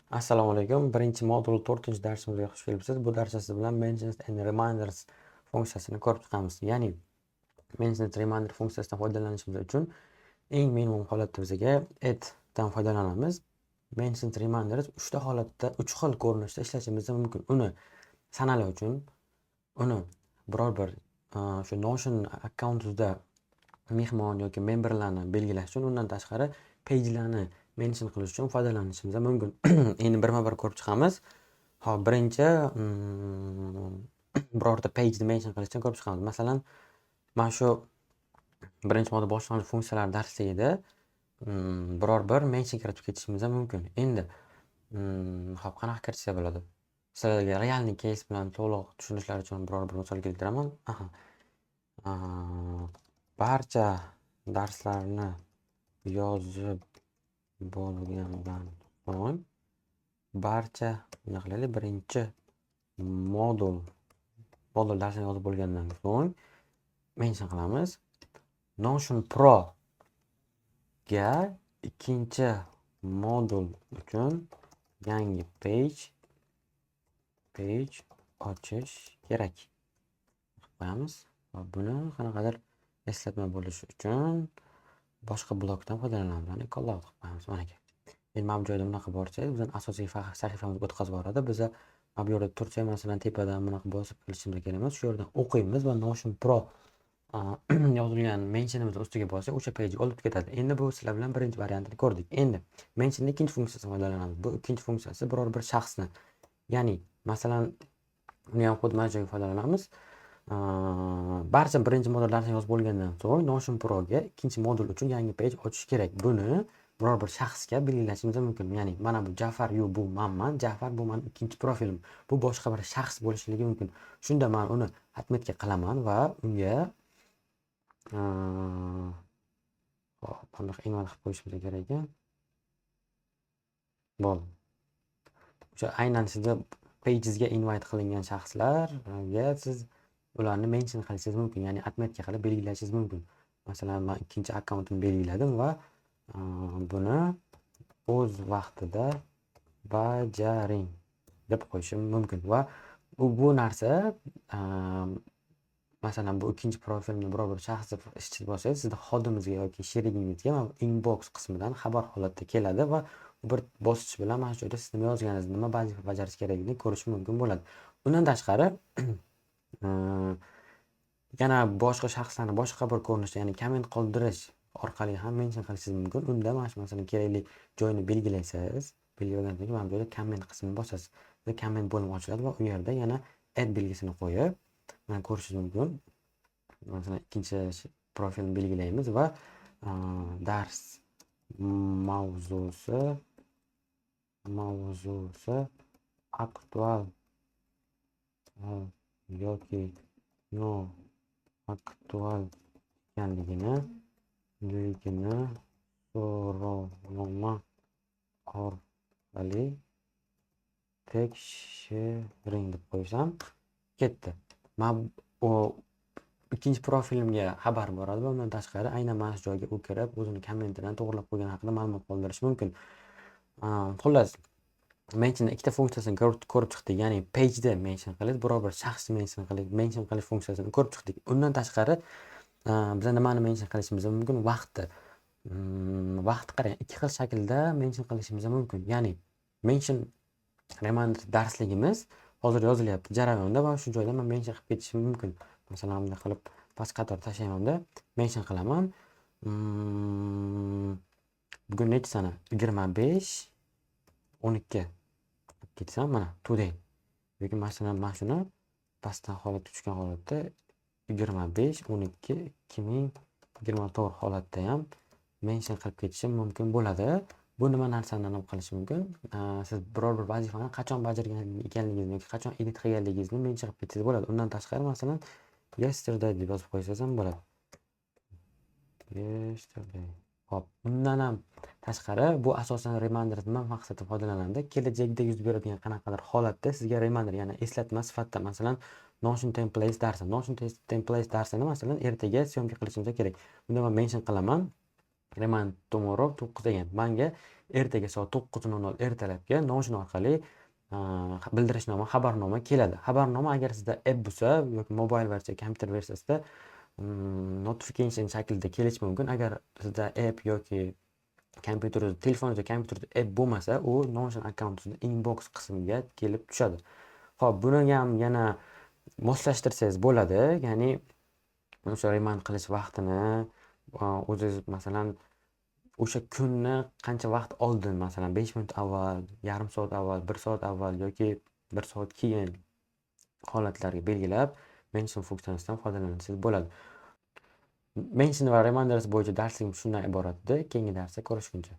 Assalomu alaykum. Birinchi modul to'rtinchi darsimizga xush kelibsiz. Bu darsda siz bilan Mentions and Reminders funksiyasini ko'rib chiqamiz. Ya'ni Mentions Reminder funksiyasidan foydalanishimiz uchun eng minimum holatda bizaga add dan foydalanamiz. Mentions Reminders uchta holatda, uch xil ko'rinishda ishlashimiz mumkin. Uni sanalar uchun, uni biror bir shu Notion akkauntingizda mehmon yoki memberlarni belgilash uchun, undan tashqari page'larni mention qilish uchun foydalanishimiz mumkin. Endi birma-bir ko'rib chiqamiz. Hop, birinchi birorta pageni mention qilishdan ko'rib chiqamiz. Masalan, mana shu birinchi modul boshlang'ich funksiyalar darsligida biror bir mention kiritib ketishimiz ham mumkin. Endi hop, qanaqa kiritsa bo'ladi? Sizlarga реальный кейс bilan to'liq tushunishlari uchun biror bir misol keltiraman. Aha. Barcha darslarni yozib bo'lgandan so'ng barcha, nima qilaylik, birinchi modul darsini yozib bo'lgandan so'ng mention qilamiz. Notion Pro ga ikkinchi modul uchun yangi page ochish kerak. Qilib qo'yamiz va buni qanaqadir eslatma bo'lishi uchun boshqa blokdan foydalanamiz. Ya'ni callout qilib qo'yamiz manaka. Endi mana bu joyda bunaqa borsangiz, bizani asosiy sahifamizga o'tkazib yuboradi. Biza mana bu yerda tursak, masalan, tepadan bunaqa bosib kirishimiz kerak emas. Shu yerdan o'qiymiz va Notion Pro yozilgan mentionimiz ustiga bossak, o'sha pagega olib ketadi. Endi bu sizlar bilan birinchi variantini ko'rdik. Endi mentionning ikkinchi funksiyasidan foydalanamiz. Bu ikkinchi funksiyasi biror bir shaxsni, ya'ni masalan, uni ham xuddi mana shu joyga foydalanamiz. Barcha birinchi modul darsini yozib bo'lgandan so'ng Notion Proga ikkinchi modul uchun yangi page ochish kerak. Buni biror bir shaxsga belgilashimiz ham mumkin. Ya'ni mana bu Jafar yu bu manman, Jafar bu mani ikkinchi profilim. Bu boshqa bir shaxs bo'lishligi mumkin. Shunda man uni отметка qilaman va unga, hop, bunaqa invite qilib qo'yishimiz kerak ekan. Bo'ldi. O'sha aynan sizni pagengizga invite qilingan shaxslarga siz ularni mention qilishingiz mumkin, ya'ni отметка qilib belgilashingiz mumkin. Masalan, man ikkinchi akkauntimni belgiladim va buni o'z vaqtida bajaring deb qo'yishim mumkin va bu narsa, masalan, bu ikkinchi profilni biror bir shaxs deb ishchi bo'lsangiz, sizni xodimingizga yoki sherigingizga mana bu inbox qismidan xabar holatida keladi va bir bosish bilan mana shu joyda siz nima yozganingizni, nima vazifa bajarish kerakligini ko'rishi mumkin bo'ladi. Undan tashqari, yana boshqa shaxslarni boshqa bir ko'rinishda, ya'ni komment qoldirish orqali ham mention qilishingiz mumkin. Unda mana shu, masalan, kerakli joyini belgilaysiz. Belgilagandan keyin mana bu yerda komment qismini bosasiz. Va komment bo'limi ochiladi va u yerda yana add belgisini qo'yib, mana ko'rishingiz mumkin. Masalan, ikkinchi profilni belgilaymiz va dars mavzusi aktual yoki noaktual ekanligini so'rovnoma orqali tekshiring deb qo'ysam, ketdi. Man u ikkinchi profilimga xabar boradi va undan tashqari aynan mana shu joyga u kirib, o'zini kommentini to'g'rilab qo'ygani haqida ma'lumot qoldirishi mumkin. Xullas, mention ikkita funksiyasini ko'rib chiqdik. Ya'ni pageda mention qilish, biror bir shaxsni mention qilish funksiyasini ko'rib chiqdik. Undan tashqari, biza nimani mention qilishimiz mumkin? Vaqtni. Vaqtni qarang, ikki xil shaklda mention qilishimiz mumkin. Ya'ni mention reminder darsligimiz hozir yozilyapti jarayonda va shu joyda man mention qilib ketishim mumkin. Masalan, bunday qilib past qator tashlaymanda mention qilaman. Bugun nechi sana? 25.12 qilib ketsam, mana today. Yoki masalan, mana shuni pastdan holatga tushgan holatda 25.12.2024 holatda ham mention qilib ketishim mumkin bo'ladi. Bu nima narsani aniq qilishi mumkin? Siz biror bir vazifani qachon bajargan ekanligingizni yoki qachon edit qilganligingizni mention qilib ketsangiz bo'ladi. Undan tashqari, masalan, yesterday deb yozib qo'ysangiz ham bo'ladi. Yesterday. Hop, undan ham tashqari bu asosan reminder nima maqsadda foydalaniladi? Kelajakda yuz beradigan qanaqadir holatda sizga reminder, ya'ni eslatma sifatida, masalan, Notion templates darsi. Notion templates darsini, masalan, ertaga съёмка qilishimiz kerak. Bunda men mention qilaman. Remind tomorrow 9 degan. Manga Ertaga soat 9:00 ertalabga Notion orqali bildirishnoma, xabarnoma keladi. Xabarnoma agar sizda app bo'lsa yoki mobile versiya, kompyuter versiyasida notification shaklida kelishi mumkin. Agar sizda app yoki kompyuterda, telefoningizda, kompyuterda app bo'lmasa, u Notion akkauntingizda inbox qismiga kelib tushadi. Xo'p, buni ham yana moslashtirsangiz bo'ladi. Ya'ni o'sha remind qilish vaqtini o'zingiz, masalan, o'sha kunni qancha vaqt oldin, masalan, 5 minut avval, yarim soat avval, 1 soat avval yoki 1 soat keyin holatlarga belgilab, mention funksiyasidan foydalansangiz bo'ladi. Mention va reminders bo'yicha darsligim shundan iborat edi. Keyingi darsda ko'rishguncha.